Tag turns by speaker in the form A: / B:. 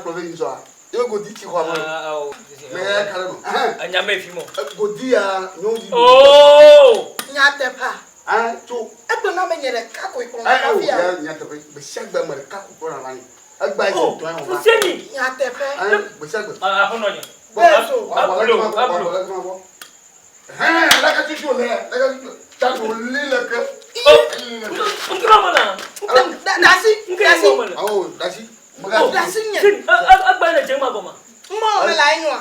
A: kplɔ ve yi zɔa. Ye godi tsi xɔa me. Me ya ka ɖe me.
B: Enya me fi mɔ.
A: Godi ya nyɔnuvi.
B: Oh!
C: Nyateƒea?
A: Ɛ tso.
C: Egblɔ na be nye ɖeka koe kplɔna
A: va
C: fia.
A: Ɛ nyateƒe. Gbe sia gbe ame ɖeka ko kplɔna va nɛ. Egba zi tɔe wòva.
B: Fuseni.
C: Nyateƒe.
A: Ɛ gbe sia gbe.
B: Aƒenɔ nye.
C: Bezo.
B: Ablo ablo.
A: Hɛn leke tutu le leke tutu. Tani wòli leke.
B: Ŋkura me la.
C: Dasi. Dasi.
A: Awo dasi.
C: Dasi nye.
B: Egba le dze ma gɔma.
C: Mɔ me la enyoa.